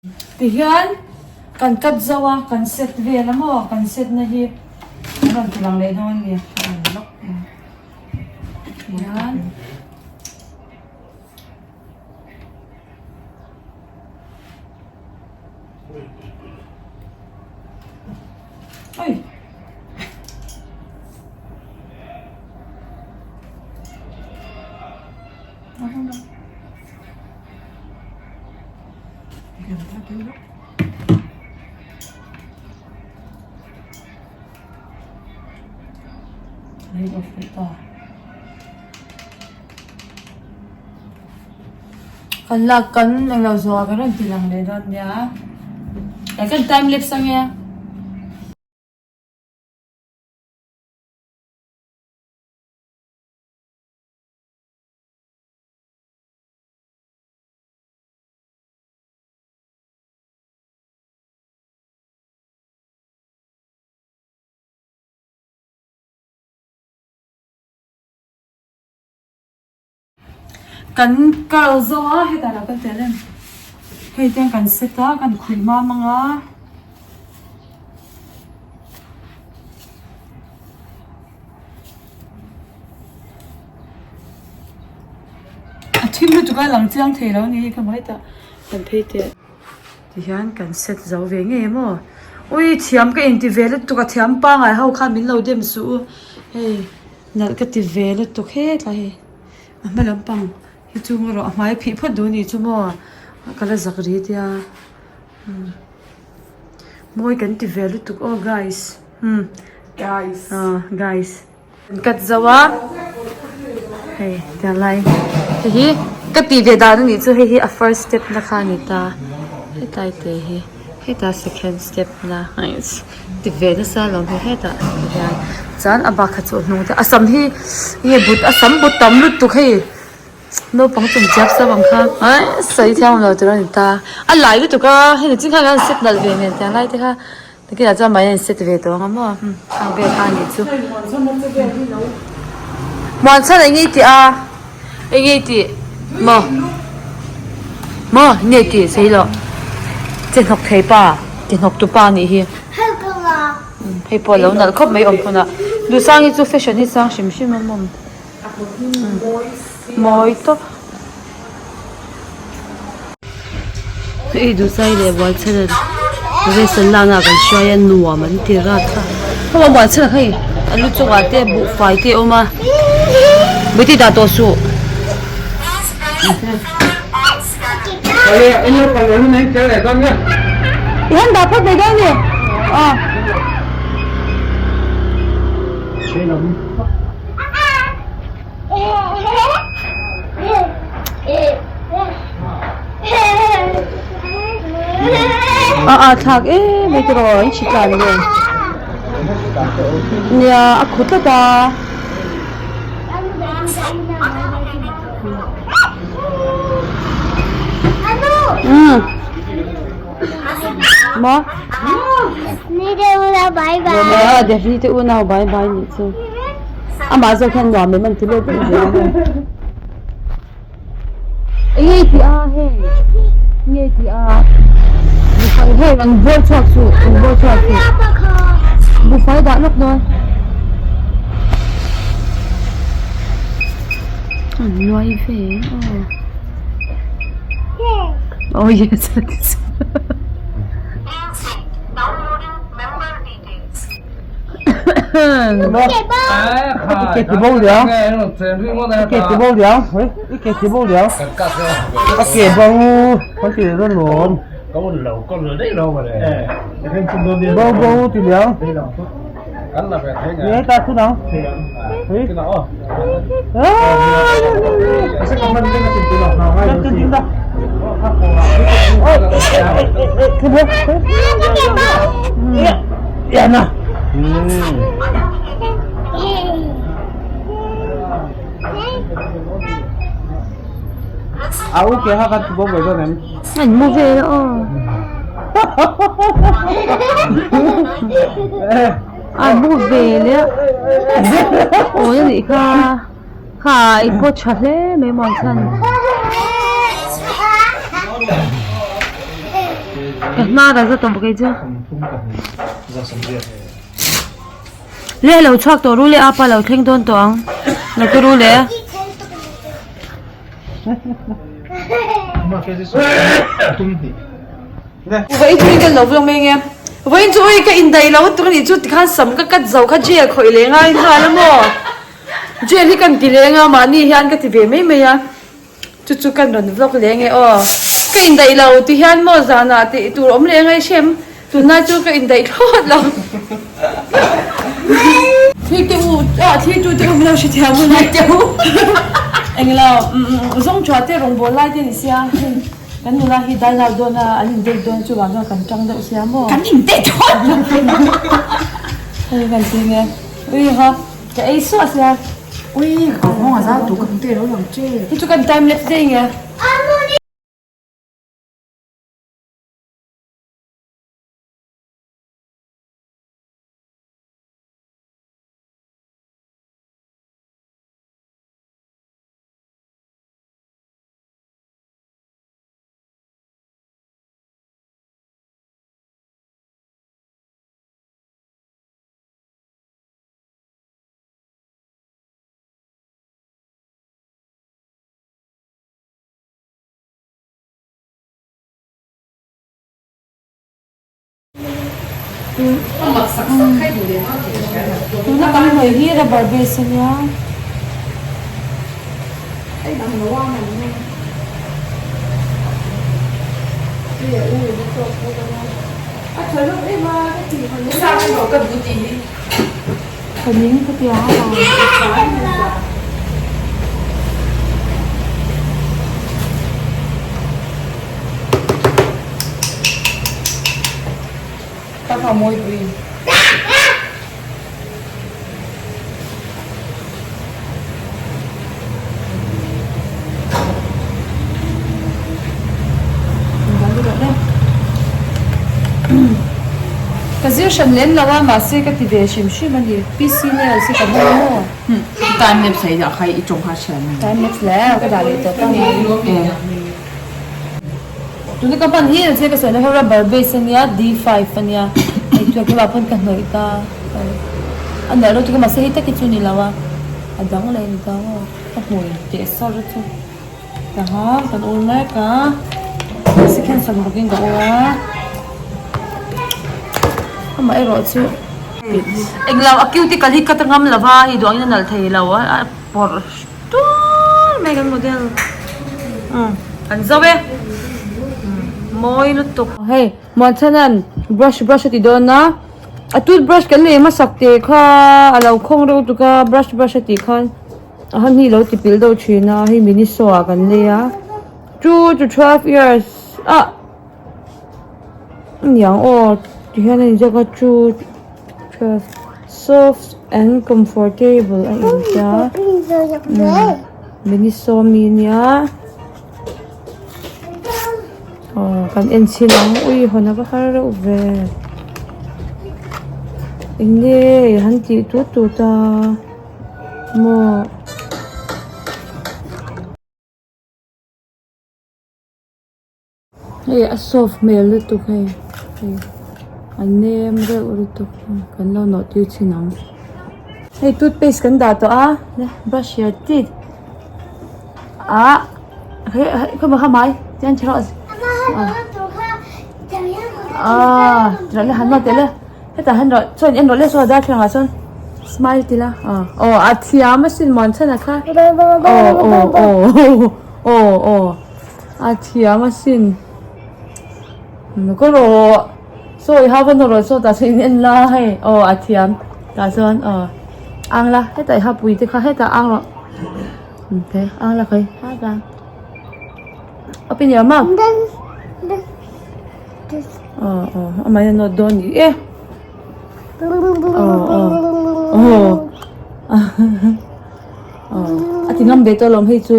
Tihian kan cut zo a, kan set vel a maw, kan set na hi an rawn ti lang leh dawn a ni. Tihian. Oi. Kan lak kan englo zawh ah kan rawn ti lang leh dawn nia eh kan time lapse ange. Kan kal zo a hetah lo kal tel em hei te kan set a kan khuih mam anga a thim lutuk a lang chiang thei lo a ni hei ka hmu hetah kan phei teh. Tihian kan set zo ve ngei maw? Ui thiam ka inti ve lutuk a thiam pangai ho khan min lo dem suh u hei nalh ka ti ve lutuk hetlai hei a hma lampang hi chu erawh a hmai phih phawt duh a nih chu maw ka la zak ri tia umm mawi kan ti ve lutuk aw guys umm guys ah guys. Kan cut zo a hei tiang lai hei hi ka tih ve dan anih chu hei hi a first step na kha a ni ta hetlai te hi hetah second step na ti ve nasa alawm hei hetah hian chuan a bak kha chu a hnung te a sam hi nge but a sam but tam lutuk hei naupang tum chiap sam ang kha sawi thiam lo tur a ni ta a lai lutuk a hei nichin khan an set nalh ve nen tiang lai te kha. Nakinah chuan mahni an set ve tawh ang a maw ang vel kha a nih chu. Muanchhan eng nge i tih a? Eng nge i tih? Maw? Maw? Eng nge i tih? Sawi loh. Che hnawk thei pa, che hnawk tu pa nih hi. Hei pawh a lo nalh khawp mai awm hunah. Duhsang hi chu fashion hi sang hrim hrim a maw? Mawi tawp. Hei Duhsai leh Bualchhana dress an lakna ah kan hruai a nuam an ti rat kha heng a Bualchhana kha hei a lu chungah te buhfai te a awm a beti dah tawh suh. I han dah phawt mai dawn ni aw. A a thlak em mai tiraw in hri tlan nen nia a khu tlat a. Umm maw Daphne te unau bye bye nih chu. Amah zawk hian nuam em an ti let daih zel a ni. Enge i tih a hei? Enge i tih a? Buhfai hei an bawl chhuak suh, an bawl chhuak suh. Buhfai dah lawk dawn. An nuai ve aw. Oh yes. An mu vel a aw. An mu vel e. Awi a nih kha. Kha i pawh tha hle mai muang chhan. Hnar a za tawh kei chu. Le lo chhuak tawh ru le a pa lo thleng dawn tawh ang. Lo ke ru le. Vawiin chu ka lo vlog mai nge. Vawiin chu ui ka indaih lo tur anih chu tikhan sam ka cut zo kha jail khawih leh ngai nghal a maw. Jail hi kan ti leng a mahni hian ka ti ve mai mai a. Chu chu kan rawn vlog leh nge aw. Ka indaih lo ti hian maw zanah tih tur awm leh ngai hrem. Tunlai chu ka indaih thlawt lo. Thlir te u ah thlir tu te u min lo hre thiam u lai te u. Englo zawng tha te rawngbawl lai te ni sia hei kan nula hi dai lau dawn a an in date dawn chuvang chuan kan tang deuh sia maw. Kan in date dawn. Hei kan ti nge ui ha ka ei suah sia. Ui ka nghawng a zau tu ka hmu te lo lang che. Hei chu kan time lapse daih nge. Tuna kan hnawih hi rubber base a nia. Ka ning ka ti ang a. Ka zir hran lem lo a mahse ka ti ve hrim hrim a ni PC nails hi ka hmang a maw. Time lapse hi dah kha i tawng kha hriat a ni. Time lapse le ka dah leh tawp a ni. Tuna ka hman hi che ka sawi na kha rubber base a nia D5 a nia hei chu keimah pawn ka hnawih ta a nalh reuh chu mahse hei tak hi chu ni lo a a dang leh a ni ta maw ka hmui teh sawr chu taha kan ur mek a second sawm bawkin ka ur a amah erawh chu englo a cuticle hi ka ta ngam lo va hei duangin a nalh thei lo a a pawrh tual mai kan model umm an zo e mawi lutuk hei Muanchhanan brush brush a ti dawn a a toothbrush kan lei hmasak teh kha a lo khawng reuh tuk a brush brush a tih khan a han hi lo ti pilh deuh thin a hei miniso ah kan lei a two to twelve years ah aniang aw tihian a inziak a two twelve soft and comfortable a intia miniso mi nia aw kan en chhin ang ui hawn a va har reuh ve eng nge han tih tut tut a maw. Hei a soft hmel lutuk hei hei a nem reuh lutuk kan lo nawh tir chhin ang hei toothpaste kan dah tawh a brush your teeth ah hei hei khawimah kha hmai tiang thi rawh ah tih le han nawh teh le hetah hian rawh chuan en rawh le saw darthlalang ah sawn smile ti la ah aw a thiam asin muan chhan a kha aw aw aw aw aw. A thiam asin. Ka rawh sawi ha va nawr saw tah chuan in en la hei aw a thiam tah chuan aw ang la hetah i ha pui te kha hetah ang rawh okay ang la khawi ha ta open your mouth aw aw amah hian a nawt dawn ni e aw aw aw aw a ti ngam ve tawh alawm hei chu.